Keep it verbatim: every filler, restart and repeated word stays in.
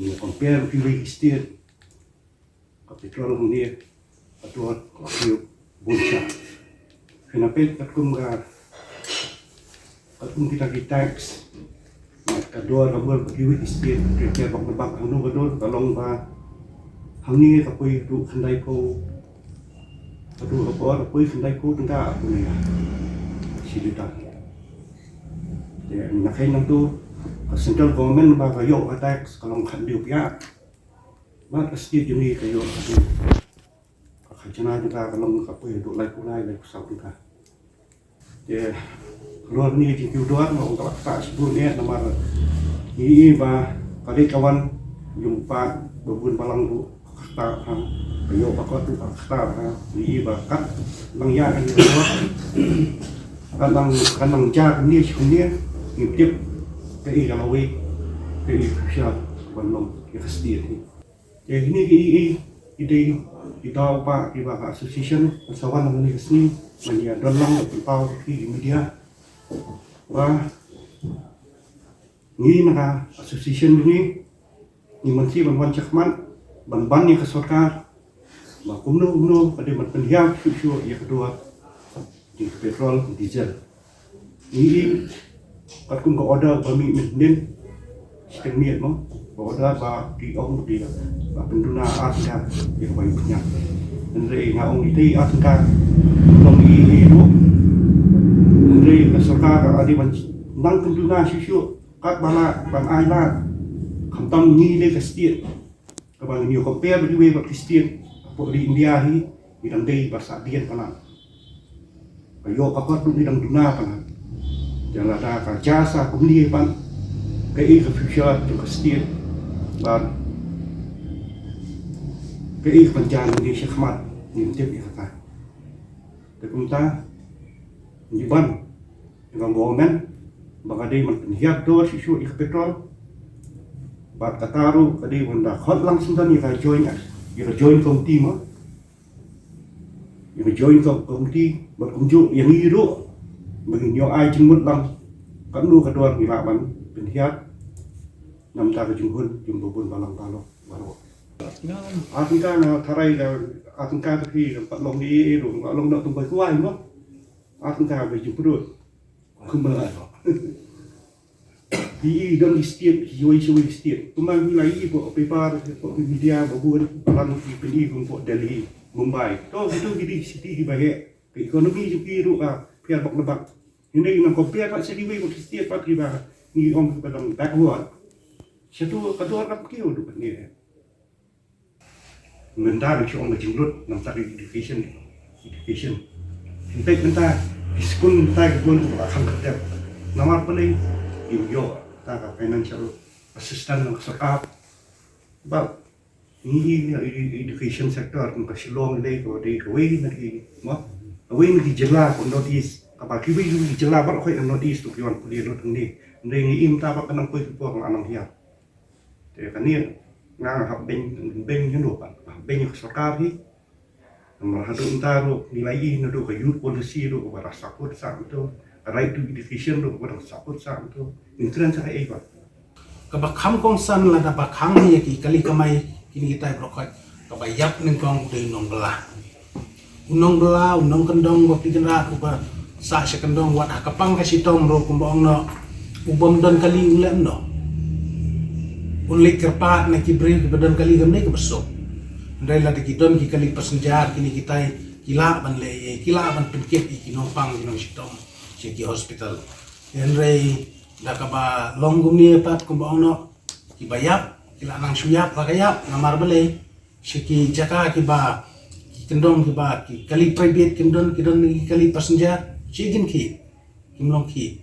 Ïa compare ki wei ki state, ka petrol hangne ka dor ka kiew bun sha. Phin ïa peit katkum ka, katkum kita ki tax, ka dor ka mur bad ki wei ki state, ka dor bak na bak hangno ka dor, ka long ba hangne ka poi haduh khyndai phew, haduh ka por ka poi khyndai phew tyngka, ka poi ïa shi litar. Te na kane nangtu ka central government ba ka ïoh ka tax ka long khathynriew pyiar. Bad ka state jong ngi ka ïoh ka, ka khajna jong ka ka long ka poi haduh laiphew lai, laiphew saw tyngka. Te halor kane ka jingkiew dor nga ong ka la ktah shibun eh, namar ngi i ba ka leit ka wan jong u paid ba bun balang ruh ka ktah ha, ka ïoh ka kot ruh ka ktah ha. Ngi i ba kat nang ïa ka dor, kat nang, kat nang jia kumne shi kumne, ngim tip kaei ka lawei, kaei ka future ban long ïa ka state hi. Te kine ki, i, i, i dei ki daw ba, kiba ka association kan sa wan ha kane ka sngi ban ïa don lang ban pynpaw ha ki media ba ngi na ka association jong ngi, ngi mynsiem ban wan shakhmat ban ban ïa ka sorkar ba kumno kumno ka dei ban pynhiar shuh shuh ïa ka dor jong ka petrol, diesel. Ngi i katkum ka order ba mih mynhynnin shiteng miet mo, ka order ba ki ong ba ki la pynduna ar tyngka ïa ka ba ïoh pynïap. Hynrei nga ong ïa ki ar tyngka, ong i i ruh. Hynrei ka sorkar ka dei ban nang pynduna shuh shuh, kat ba lah ban ai lad. Khamtam ngi lei ka state kaba ngin ïoh compare bad kiwei pat ki state hapoh ri India hi, ngi dang dei ba sah dien palat. Ka ïoh ka kot ruh ngi dang duna palat. Te lada ka jia sa kumne pat, kaei ka future jong ka state bad kaei ka ban jia ngi shakhmat, ngim tip ïa kata. Te kumta ngi ban ïa ka government ba ka dei ban pynhiar dor shuh shuh ïa ka petrol. Bad kata ruh ka dei ban da khot lang syndon ïa ka joint, ïa ka joint committee mo, ïa ka joint com-, committee bad kumjuh ïa ngi ruh ba ngin ïoh ai jingmut lang katno ka dor ngi lah ban pynhiar. Namar ka jinghun jong ba bun balang baroh baroh. Ar tyngka nga tharai ka, ar tyngka ka phi ka pat long ïa i ruh, ka long noh tang ba kwai mo. Ar tyngka ba jingpyrshah. Kumba i i don ki state, ki wei sha wei state. Kumba ngi la i hapoh paper, hapoh media ba bun, ba lang ki pyni kum hapoh Delhi, Mumbai. To kito ki dei city kiba heh. Ka economy jong ki ruh ka pher bak na bak. Hynrei nang compare pat sha kiwei pat ki state pat kiba ngi ong kiba dang backward. Shatu ka dor ka kiew haduh katne. Mynta ka shu ong ka jinglut namar ka education, education. Hynrei mynta ki skul mynta ki bun ka kham kdep. Namar balei? Kim ïoh ta ka financial assistance na ka sorkar. Ba ngi i, i, education sector kum ka Shillong lei, ka dei kawei na ki, mo, kawei na ki jylla ka North East, kaba kiwei ki jylla baroh ka North East to ki wan pule lut hangne. Hynrei ngi i mynta ba ka nang poi ki por la nang hiar. Te kane nga hap beiñ, beiñ ïa no pat, hap beiñ ïa ka sorkar hi. Namar haduh mynta ruh ngi la i naduh ka youth policy ruh kaba la support sah mynta, ka right to education ruh kaba la support sah mynta. Ngin kren sha kaei pat. Kaba kham kongsan lada ba khang ïa ki kali kamai kine kitai baroh khoit, kaba ïap nyngkong u dei u nongbylla. U nongbylla, u nongkyndong ba phi kynrad uba sah sha kyndong wat ha ka pang ka shitom ruh kumba ong noh, u bym don kali un leh kumno? Un leit kyrpad na ki briew kiba don kali kam dei kaba suk. Hynrei lada ki don ki kali passenger kine kitai ki lah ban leh ïa, ki lah ban pynkit ïa ki nongpang ki nongshitom sha ki hospital. Hynrei da kaba long kumne pat kumba ong noh, kiba ïap ki la nang shu ïap la ka ïap, namar balei? Sha ki jaka kiba, ki kyndong kiba ki kali private kim don, ki don ki kali passenger, shi kin khih, kim long khih.